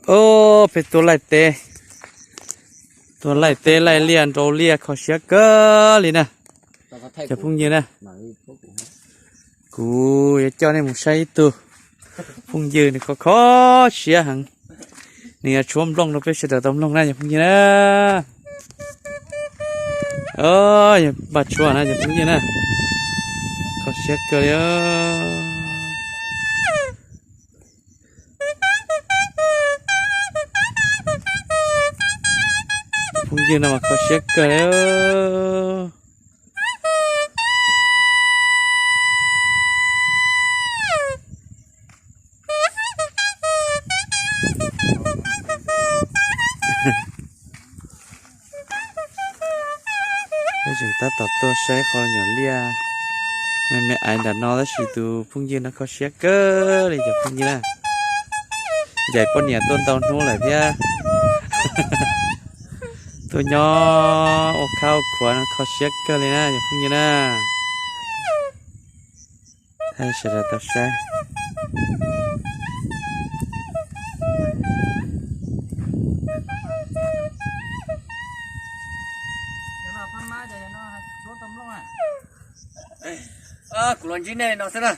Ob, peb tuaj laij teb, tuaj laij teb laij liaj nrau liaj kho siab kawg li na. Cov phooj ywg na, kuv yuav coj nej mus saib ib tug phooj ywg nws kho kho siab heev. Nws yuav tshuab nplooj rau peb sawv daws tau mloog na cov phooj ywg na. Yog npaj tshuaj na cov phooj ywg na, kho siab kawg li. Phooj ywg no mas kho siab kawg li. Peb tseem tab tom tuaj saib qhov nyuam liaj me me aiv nram no tab sis tus phooj ywg no kho siab kawg li cov phooj ywg na. Ncaim poj niam tuaj ntau hnub lawm thiab, tuaj nyob ua khab ua khuav no kho siab kawg li na cov phooj ywg na. Thaij sawv daws tau saib. Kuv los ntsib nej no xwb na.